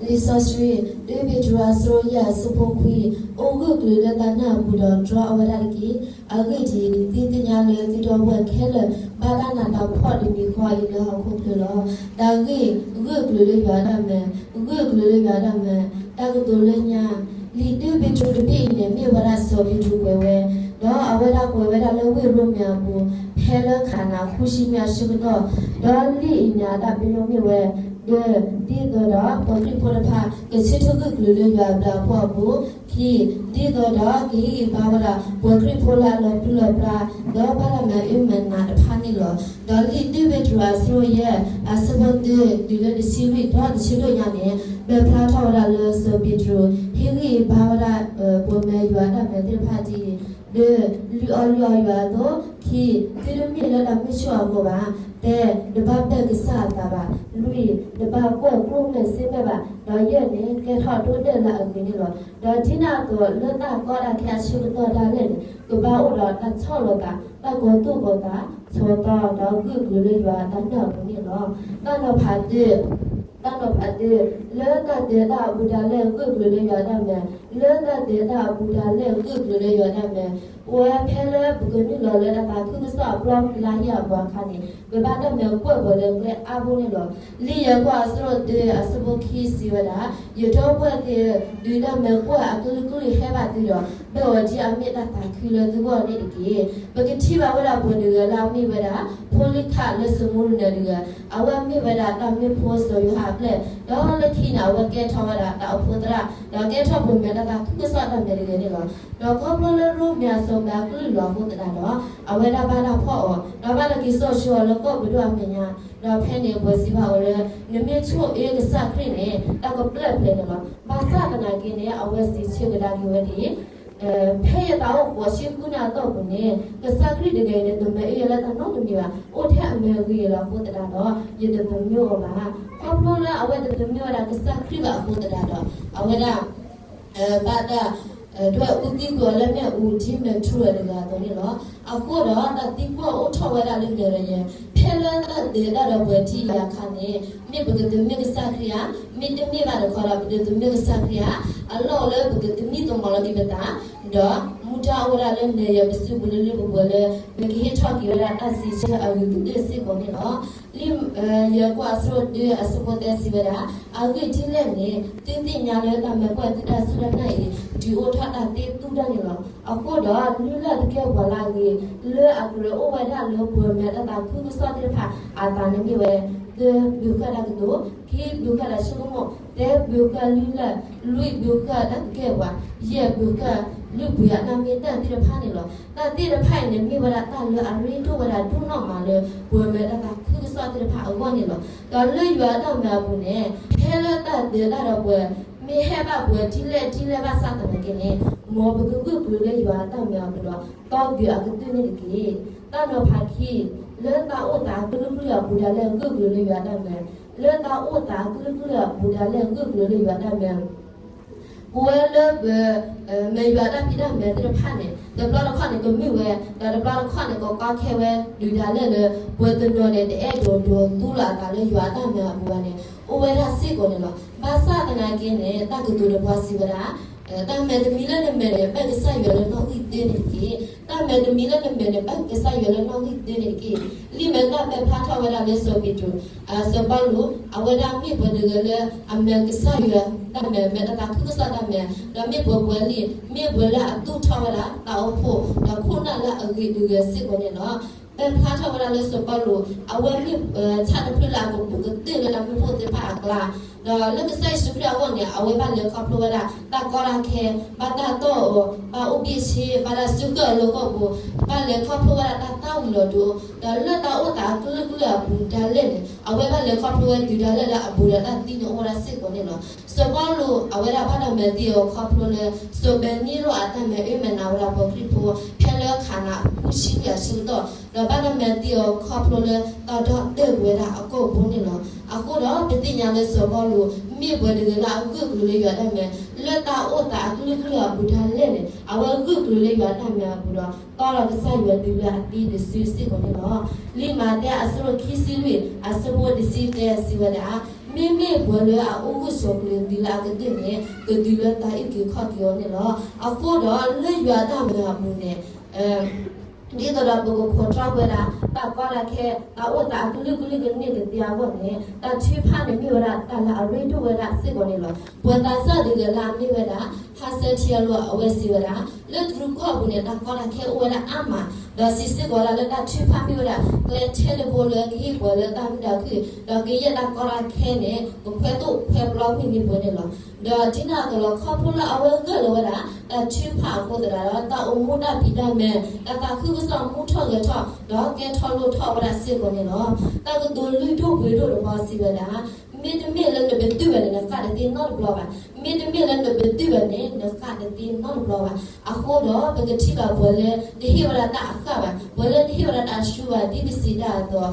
လံာ်စီဆှံ တၢပ့းတရူး အဆၢယဲၢ် အဆၢဖိခွံ, အိၣ်ဂၢၢ်ကျၢၤလၢတၢ်နာ်အပူၤဒီးတြီအဝဲဒၣ်တက့ၢ်. အဂ့ၢ်ဒ်အံၤ, သုသ့ၣ်ညါလၢသုဒီပုၢ်ဝဲၢ်ခဲလၢာ် ဘၣ်တၢ်နးတၢ်ဖှီၣ်တမံၤဃီအံၤလၢဟီၣ်ခိၣ်ချၢလီၤ. တၢ်ဂ့ၢ်, ဂၢၢ်ကျၢၤလၢယွၤတၢ်မၤ, ဂၢၢ်ကျၢၤလၢယွၤတၢ်မၤ, တၢ်ကတိၤလၢညါ, လံာ်တၢပ့းတရူးတဘ့ၣ်အံၤန့ၣ် မ့ၢ်ဝဲဒၣ်စီၤပ့းတရူးကွဲးဝဲ, ဒီးအဝဲဒၣ်ကွဲးဝဲဒၣ်လၢဝ့ၢ်ရိမ့ၤအပူၤ, ဖဲလၢခးနၤအဃုဆံနံၣ်အဆၢကတီၢ်, ဒီးလံာ်အံၤန့ၣ် အတၢ်ပညိၣ်မ့ၢ်ဝဲ, ဒီး ဒ်သိးဒီးပှၤခရံာ်ဖိတဖၣ် ကဆၢထၢၣ်ဂၢၢ်ကျၢၤလၢယွၤအဘျုးအဖှိၣ်အပူၤ, ခံ, ဒ်သိးဒီးကဟ့ၣ်ဂံၢ်ဘါဝဲဒၣ် ပှၤခရံာ်ဖိလၢအလီၤပြံလီၤပြါ ဒီးဘၣ်တၢ်မၤအၢမၤနးတဖၣ်န့ၣ်လီၤ. ဒီးလံာ်တၢပ့းတရူး အဆၢယဲၢ် အဆၢဖိတၢ တုၤလၢတဆံလွံၢ် ဒီးတဆံဒိၣ်ညါန့ၣ် ပာ်ဖျါထီၣ်ဝဲဒၣ်လၢစီၤပ့းတရူး ဟ့ၣ်ဂံၢ်ဘါဝဲဒၣ် ပှၤမၤယွၤအတၢ်မၤသ့ၣ်တဖၣ်ဒ်အံၤ, ဒီး လုၢ်အီၣ်လုၢ်အီယွၤအသိး, ခံ, သုတမ့ၢ်လၢတၢ်မုၢ်ဆ့ၣ်အဂီၢ်ဘၣ်, သၢ, တဘၣ်ပၢၢ်ကစၢ်အသးဘၣ်, လွံၢ်, တဘၣ်ကွၢ်ကျိၣ်မဲာ်စ့မဲာ်ဘၣ်, ဒီးယဲၢ်န့ၣ် ကဲထီၣ်ဒိၣ်ဒဲၣ်လၢအဂ့ၤန့ၣ်လီၤ. ဒီးဒ်န့ၣ်အသိး လၢတၢ်ကီတၢ်ခဲအဆၢကတီၢ်ဒၣ်လဲာ်န့ၣ် ကဘၣ်အိၣ်ဒီးတၢ်ဆီၣ်လီၤသး, တၢ်ကီၤသူၣ်ကီၤသး, ဆီၣ်သီဒီးဂၢၢ်ကျၢၤလၢယွၤအတၢ်နာ်အပူၤန့ၣ်လီၤ. တၢ်နီၤဖးတၢ တၢ်နီၤဖးတၢ, လၢတၢ်ဒဲးတၢ်အပူၤဒၣ်လဲာ်ဂၢၢ်ကျၢၤလၢယွၤတၢ်မၤ, လၢတၢ်ဒဲးတၢ်အပူၤဒၣ်လဲာ်ဂၢၢ်ကျၢၤလၢယွၤတၢ်မၤ, ပဝဲဖဲလၢပကနုာ်လီၤလၢတၢ်သးခုကစီၣ်အပျီလါဟံၣ်အပူၤအခါန့ၣ် ပဘၣ်တၢ်မၤကွၢ်ပှၤလၢကျဲအါဘိန့ၣ်လီၤ. လံာ်ယၤကိာ်အဆၢဒိၣ်တၢ အဆၢဖိခံစံးဝဲဒၣ်, ယဒီပုၢ်ဝဲၢ်သ့ၣ်, ဒုးတၢ်မၤကွၢ်အကလုာ်ကလုာ်ဟဲဘၣ်သုဒီး, ဘၢၣ်အီၤဒ်အမ့ၢ်တၢ်သးခုလၢသုဂီၢ်န့ၣ်တက့ၢ်. ပကထံၣ်ဘၣ်ဝဲဒၣ်ပှၤတဂၤလၢအမ့ၢ်ဝဲဒၣ် ဖိလံခးလၢစမူရနၤတဂၤ, အဝဲမ့ၢ်ဝဲဒၣ်တၢ်မၢဖိစီၤယိၤဟၣ်အပျဲၢ်, ဒီးလၢခံန့ၣ် အဝဲကဲထီၣ်ဝဲဒၣ်တၢ်အိၣ်ဖှိၣ်သရၣ်, ဒီးကဲထီၣ်ပှၤမၤတၢ်သးခုကစီၣ်တၢ်မၤတဂၤန့ၣ်လီၤ. ဒီးခီဖျိလၢရိမ့ၤအစီၤပၤအကလုၢ်လီၤအဃိသတးဒီး, အဝဲဒၣ်ဘၣ်တၢ်ဖီၣ်အီၤ, ဒီးဘၣ်တၢ်က့ၤစိာ်ဆှၢအီၤလၢကီၢ်ပဒိၣ်အမဲာ်ညါ, ဒီးဖဲန့ၣ်ပှၤစံးဘၣ်အီၤလၢ, နမ့ၢ်ဆိၣ်အၢကစၢ်ခရံာ်န့ၣ် တၢ်ကပျၢ်ပျဲၤန့ၣ်လီၤ. ဘၣ်ဆၣ်သနာ်က့န့ၣ် အဝဲစံးဆၢကဒါက့ၤဝဲဒ်အံၤ, ဖဲယသးအိၣ်ဃိးဆံဃုနၣ်ရံၣ်အတီၢ်ပူၤန့ၣ် ကစၢ်ခရံာ်တဂၤအံၤန့ၣ် တမၤအၢယၤလၢတၢ်နီတမံၤဘၣ်, အိၣ်ထဲအမၤဂ့ၤလီၤအဃိသတးဒီး ယတသမၢအီၤဘၣ်. ခီဖျိလၢအဝဲတသမၢဝဲဒၣ်ကစၢ်ခရံာ်ဘၣ်အဃိသတးဒီး အဝဲဒၣ် ဘၣ်တၢ် ဒွဲၣ်အူသံကွံာ်အီၤလၢမ့ၣ်အူ ဒ်မ့ၢ်ထူအတဂၤအသိးန့ၣ်လီၤ. အဃိဒီးတၢ်သံကွၢ်အိၣ်ထီၣ်ဝဲဒၣ်လၢနၤဒီးယၤ, ဖဲလၢတၢ်ဒဲးတၢ်ဒီးပှၤထံၣ်ယၤအခါန့ၣ် မ့ၢ်ပကသမၢကစၢ်ခရံာ်ဧါ, မ့တမ့ၢ်ဘၣ်တခီဒီး ပတသမၢကစၢ်ခရံာ်ဧါ, အလီၢ်လၢပကသမံသမိးလီၤက့ၤပသး, ဒီးမူဒါအိၣ်ဝဲဒၣ်လၢနၤယၤပစုပူၤလၢလၢပှဲၤပှဲၤလၢ ပကဟ့ၣ်ထီၣ်က့ၤဝဲဒၣ်တၢ်စံးဆၢအဂ့ၤကတၢၢ်စ့ၢ်ကီးန့ၣ်လီၤ. လံာ်ယၤကိာ်အဆၢဒိၣ်တၢ အဆၢဖိသၢစံးဝဲဒၣ်, အဂ့ၢ်ဒ်လဲၣ်န့ၣ် သုသ့ၣ်ညါလၢတၢ်မၤကွၢ်သုတၢ်စူၢ်တၢ်နာ်အံၤ ဒုးအိၣ်ထီၣ်တၢ်သ့သူတၢ်န့ၣ်လီၤ. အဃိဒီးလုၢ်လၢ်သကဲာ်ပဝးလၢအဂ့ၤ လၢအကြၢးအိၣ်ဝဲဒၣ်လၢပှၤမၤတၢ်သးခုကစီၣ်သ့ၣ်တဖၣ်အသးန့ၣ်မ့ၢ်ဝဲ, တၢ ပၢၤဃာ်တၢ်ကတိၤ, ခံ ပၢၤဃာ်တၢ်ဆိကမိၣ်, သၢ ပၢၤဃာ်လုၢ်လၢ်, လွံၢ် ပၢၤဃာ်တၢ်သကဲာ်ပဝး, ယဲၢ် ပၢၤဃာ်လုၢ်ပှ့ၤအတၢ်မ့ၢ်တၢ်သ့ၣ်တဖၣ်န့ၣ်လီၤ. တၢ်သ့ၣ်တဖၣ်အံၤန့ၣ် မ့ၢ်ဝဲဒၣ်တၢ်လၢအရ့ဒိၣ်ဝဲဒၣ်ဒိၣ်နီၢ်မးလၢ ပှၤမၤတၢ်သးခုကစီၣ်သ့ၣ်တဖၣ်အဂီၢ်န့ၣ်လီၤ. ဒီးလၢယွၤအတၢ်မၤအပူၤန့ၣ် ဖဲလၢတၢ်ဒဲးတၢ်ဒီးပှၤ မ့ၢ်ဟဲဘၣ်ပှၤဒ်လဲၣ်ဒ်လဲၣ်ဘၣ်ဆၣ်သနာ်က့န့ၣ် မ်ပကဂၢၢ်ကျၢၤလၢယွၤအတၢ်မၤအပူၤဒီး တီဒုးအကတၢၢ်န့ၣ်တက့ၢ်. တၢ်နီၤဖးခံ, လၢတၢ်အိၣ်သးအကလုာ်ကလုာ်အပူၤဒၣ်လဲာ်ဂၢၢ်ကျၢၤလၢယွၤအတၢ်မၤ, လၢတၢ်အိၣ်သးအကလုာ်ကလုာ်အပူၤဒၣ်လဲာ်ဂၢၢ်ကျၢၤလၢယွၤအတၢ်မၤ ပဝဲလၢပ မၤယွၤတၢ်ဖံးတၢ်မၤသ့ၣ်တဖၣ်န့ၣ် တဘျီတခီၣ်န့ၣ် ကမုာ်ဝဲ, ဒီးတဘျီတခီၣ်န့ၣ် ကကီခဲဝဲ ဒုးဒၣ်လဲာ်လၢ ပှၤတနီၤန့ၣ် တအဲၣ်ဒိးဒိးသူလီၤအသးလၢယွၤအတၢ်မၤအပူၤဘၣ်န့ၣ် အိၣ်ဝဲဒၣ်စ့ၢ်ကီးန့ၣ်လီၤ. ဘၣ်ဆၣ်သနာ်က့န့ၣ် တၢ်ကတိၤတပှၢ်စံးဝဲဒၣ်, တၢ်မၤတမံၤလၢနမၤန့ၣ် ဘၣ်ကစၢ်ယွၤလၢနီၣ်ဂံၢ်တၢန့ၣ်တက့ၢ်. တၢ်မၤတမံၤလၢနမၤန့ၣ် ဘၣ်ကစၢ်ယွၤလၢနီၣ်ဂံၢ်တၢန့ၣ်တက့ၢ်. လံာ်မၤတၢ်ပာ်ဖျါထီၣ်ဝဲဒၣ်လၢစီၤပ့းတရူး, စီၤပီလူး အဝဲဒၣ်မ့ၢ်ပှၤတဂၤလၢအမၤကစၢ်ယွၤတၢ်မၤ, မၤတၢ်သးခုကစီၣ်တၢ်မၤ, ဒီးမ့ၢ်ပှၤပှဲၤလံ, မ့ၢ်ပှၤလၢအသူၣ်ထီၣ်ဝဲဒၣ်တၢ်အိၣ်ဖှိၣ် ဒီးခိၣ်နၢ်လၢအဂ့ၤတဂၤစ့ၢ်ကီးန့ၣ်လီၤ. ပာ်ဖျါထီၣ်ဝဲဒၣ်လၢစီၤပီလူး အဝဲမ့ၢ်ဆၣ်တဖျၢၣ်လၢအကပူၤကတၢၢ်လၢတၢ်မၢဖိသ့ၣ်တဖၣ်အကျါ, ဒီးလၢကစၢ်ယ့ၣ်ၡူးခရံာ်အဂီၢ်န့ၣ် အဝဲဘၣ်လဲၤခီဖျိဝဲဒၣ်တၢ်ကီတၢ်ခဲ, ဘၣ်တၢ်တီၢ်အီၤ, ဘၣ်အိၣ်ဘ့ၣ်ဆ့, ဘၣ်တၢ်စုကၢၢ်အလီၢ်ကီၢ်ပူၤ, ဘၣ်လဲၤခီဖျိဝဲဒၣ်တၢ်သၣ်ဝံၤလီၤဒိ, ဒီးလၢတၢ်အိၣ်သးအကလုာ်ကလုာ်အပူၤဒၣ်လဲာ်န့ၣ် အဝဲဘၣ်လဲၤခီဖျိဝဲတုၤဒၣ်လဲာ်လၢအဘူးဒီးတၢ်သံန့ၣ်အိၣ်ဝဲဒၣ်စ့ၢ်ကီးန့ၣ်လီၤ. စီၤပီလူး အဝဲဒၣ်ဘၣ်တၢ်မၤသံအီၤခီဖျိလၢ စီၤပၤနံရိၣ်အတၢ်မၤအၢမၤနးဝဲဒၣ်ပှၤခရံာ်ဖိ ဖဲလၢခးနၤအဃုဆံလွံၢ်အဆၢကတီၢ်, ဒီး ဒီးဘၣ်တၢ်မၤသံအီၤခီဖျိလၢတၢ်ဒီၣ်တဲာ်ဝဲဒၣ်အကီၢ်ပူၤန့ၣ်လီၤ. အဃိဒီးပသ့ၣ်ညါလၢစီၤပီလူး မ့ၢ်ပှၤတဂၤလၢအဂၢၢ်ကျၢၤလၢယွၤတၢ်မၤ လၢတၢ်အိၣ်သးအကလုာ်ကလုာ်အပူၤဒၣ်လဲာ်န့ၣ် အဝဲဂၢၢ်ကျၢၤလၢယွၤတၢ်မၤအပူၤဒီး တီဒီးကစၢ်ယွၤတုၤလၢအသံတစုစ့ၢ်ကီးန့ၣ်လီၤ. လံာ်မးသဲအဆၢဒိၣ်ခံဆံလွံၢ် အဆၢဖိတဆံသၢစံးဝဲဒၣ်, မ့မ့ၢ်ပှၤလၢအအိၣ်ဂၢၢ်ဆိးကျၢၤတုၤလၢအကတၢၢ်န့ၣ် ကတုၤလၢတၢ်အုၣ်က့ၤခီၣ်က့ၤအီၤန့ၣ်လီၤ. အဃိဒီးလၢယွၤတၢ်မၤအပူၤန့ၣ် ဒ်သိးဒီးပကခိးတြီဝဲဒၣ် တၢ်ကီတၢ်ခဲ တၢ်အိၣ်သးအကလုာ်ကလုာ်ကန့ၢ်ကသ့အဂီၢ်န့ၣ် တၢ်ထုကဖၣ်န့ၣ်မ့ၢ်ဝဲဒၣ်တၢ်လၢအရ့ဒိၣ်ဝဲဒၣ်စ့ၢ်ကီးန့ၣ်လီၤ. ပှၤသးစၢ်တဂၤလၢအမ့ၢ်ဝဲဒၣ် ဟးစဲထံအလိၤ အဝဲစံးဝဲဒၣ် လၢတရူးကီၢ်ပူၤန့ၣ် တၢ်ကီတၢ်ခဲအိၣ်ဝဲဒၣ်အါမး, ဒီးစံးစ့ၢ်ကီးဝဲဒၣ်လၢတၢ်ထုကဖၣ်မ့ၢ်ဝဲဒၣ် ကျဲထဲတဘိလၢကဟ့ၣ်ပှၤလၢတၢ်မုာ်တၢ်ခုၣ် ဒီးကယဲၢ်တၢ်ကီတၢ်ခဲန့ၣ် ကခွဲးသိၣ်ခွဲးပျီဝံၤန့ၢ်ပှၤန့ၣ်လီၤ. ဒီးဒ်န့ၣ်အသိးလီၤ ခီဖျိလၢအဝဲဂၢၢ်လၢၤဝဲဒၣ် တၢ်ထုကဖၣ်အဃိသတးဒီး တၢ်အိၣ်မူတၢ်ဖံးတၢ်မၤ တၢ်သးခုကစီၣ်မူထီၣ်ဂဲၤထီၣ် ဒီးကဲထီၣ်လိၣ်ထီၣ်ဝဲဒၣ်စ့ၢ်ကီးန့ၣ်လီၤ. တၢ်ကတိၤလုၢ်ဒိၣ်ပှ့ၤဒိၣ်တဘီစံးဝဲဒၣ်, မ့တမ့ၢ်လၢနပတုာ်ဘၣ်န့ၣ် နဃၣ်တသ့နီတဘျီဘၣ်. မ့တမ့ၢ်လၢနပတုာ်ဘၣ်န့ၣ် နဃၣ်တသ့နီတဘျီဘၣ်. အဃိဒီး ပကထံၣ်ဘၣ်ပှၤလၢတဟ့ၣ်ဝဲဒၣ်တၢ်အဃၣ်ဘၣ်, ပှၤလၢတဟ့ၣ်ဝဲဒၣ်တၢ်အဆူဘၣ် ဒ်ပစံးတၢ်အသိး,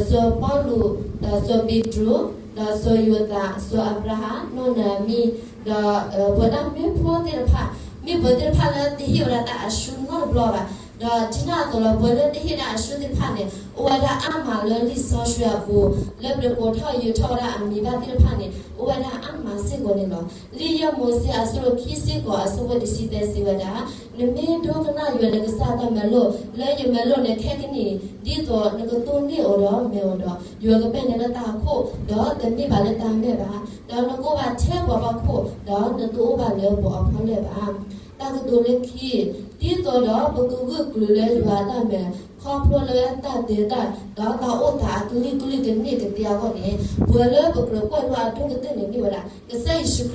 စီၤပီလူး, ဒီးစီၤပ့းတရူး, ဒီးစီၤယိၤသး, စီၤအၤဘြၤဟၣ်, နီၢ်နၤအမံၤ, ဒီးပှၤတၢ်မၢဖိသ့ၣ်တဖၣ်, မ့ၢ်ပှၤသ့ၣ်တဖၣ်လၢတဟ့ၣ်ဝဲဒၣ်တၢ်အဆူနီတဘျီဘၣ်. ဒီးဒ်န့ၣ်အသိးလီၤ ပှၤလၢတဟ့ၣ်တၢ်အဆူသ့ၣ်တဖၣ်န့ၣ် အိၣ်ဝဲဒၣ်အါမးလၢလံာ်စီဆှံအပူၤ, လၢပတကိးထီၣ်ယုာ်ထီၣ်ဝဲဒၣ်အမံၤဘၣ်သ့ၣ်တဖၣ်န့ၣ် အိၣ်ဝဲဒၣ်အါမးစ့ၢ်ကီးန့ၣ်လီၤ. လံာ်ယဲၢ်မိၤၡ့အဆၢဒိၣ်ခံဆံဃိး အဆၢဖိတဆံသၢစံးဝဲဒၣ်, နမ့ၢ်ဒိကနၣ်ယွၤနကစၢ်တၢ်မၤလိာ် လၢယမၤလိာ်နခဲကနံၣ်အံၤ ဒ်သိးနကတိၢ်န့ၢ်အီၤဒီးမၤအီၤဒီး ယွၤကပာ်နၤလၢတၢ်အခိၣ် ဒီးတမ့ၢ်ဘၣ်လၢတၢ်မဲၢ်ဘၣ်, ဒီးနကအိၣ်ဘၣ်ထဲပှၤဖီခိၣ် ဒီးနတအိၣ်ဘၣ်လၢပှၤအီၣ်ဖီလဲၣ်ဘၣ်. တၢ်ကတိၤလၢခံ, ဒ်သိးဒီးပကဂၢၢ်ကျၢၤလၢယွၤအတၢ်မၤ ခီဖျိလၢတၢ်ဒဲးတၢ် ဒီးတၢ်အိၣ်သးအကလုာ်ကလုာ်ကန့ၢ်ကသ့အဂီၢ်န့ၣ် ပှၤလၢပကြၢးကွၢ်လိအဒိၣ်ကတၢၢ်န့ၣ်မ့ၢ်ဝဲဒၣ် ကစၢ်ယ့ၣ်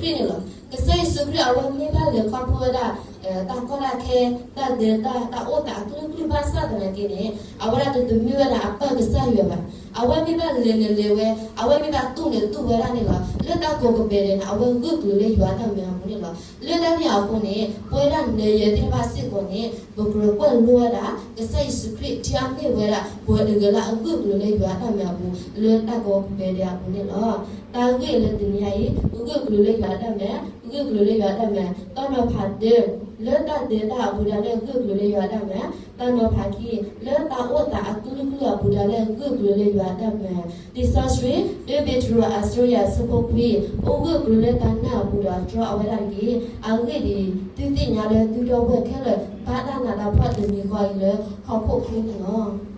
ၡူးခရံာ်န့ၣ်လီၤ. ကစၢ်ယ့ၣ်ၡူးခရံာ်အဝဲမ့ၢ်ဘၣ်လဲၤခီဖျိဝဲဒၣ် တၢ်ကီတၢ်ခဲ, တၢ်ဒဲးတၢ်, တၢ်အိၣ်သးအကလုာ်ကလုာ်ဘၣ်ဆၣ်သနာ်က့န့ၣ် အဝဲဒၣ်တမ့ၢ်ဝဲဒၣ်အပၢ်ကစၢ်ယွၤဘၣ်. အဝဲမ့ၢ်ဘၣ်လဲၤန့ၣ်လဲၤဝဲ, အဝဲမ့ၢ်ဘၣ်တူၢ်န့ၣ်တူၢ်ဝဲဒၣ်န့ၣ်လီၤ. လၢတၢ်ကိးကပၤဒဲးန့ၣ် အဝဲဂၢၢ်ကျၢၤလၢယွၤတၢ်မၤအပူၤန့ၣ်လီၤ. လၢတၢ်န့ၣ်အဃိန့ၣ် ပဝဲဒၣ်နၤယၤသ့ၣ်တဖၣ်စ့ၢ်ကီးန့ၣ် ပကြၢးကွၢ်လိဝဲဒၣ် ကစၢ်ယ့ၣ်ၡူးခရံာ်ဒ်အမ့ၢ်ဝဲဒၣ် ပှၤတဂၤလၢအဂၢၢ်ကျၢၤလၢယွၤတၢ်မၤအပူၤ လၢတၢ်ကိးကပၤဒဲးအပူၤန့ၣ်လီၤ. တၢ်ဂ့ၢ်လၢတနံၤညါအံၤ ဂၢၢ်ကျၢၤလၢယွၤတၢ်မၤ, ဂၢၢ်ကျၢၤလၢယွၤတၢ်မၤ, တၢ်နီၤဖးတၢ, လၢတၢ်ဒဲးတၢ်အပူၤဒၣ်လဲာ်ဂၢၢ်ကျၢၤလၢယွၤတၢ်မၤ, တၢ်နီၤဖးခံ, လၢတၢ်အိၣ်သးအကလုာ်ကလုာ်အပူၤဒၣ်လဲာ်ဂၢၢ်ကျၢၤလၢယွၤတၢ်မၤ, လံာ်စီဆှံ တၢပ့းတရူးအဆၢယၤအဆၢဖိခွံ, အိၣ်ဂၢၢ်ကျၢၤလၢတၢ်နာ်အပူၤဒီးတြီအဝဲဒၣ်တက့ၢ်. အဂ့ၢ်ဒ်အံၤ, သုသ့ၣ်ညါလၢသုဒီပုၢ်ဝဲၢ်ခဲလၢာ် ဘၣ်တၢ်နးတၢ်ဖှီၣ်တမံၤဃီအံၤလၢဟီၣ်ခိၣ်ချၢန့ၣ်လီၤ.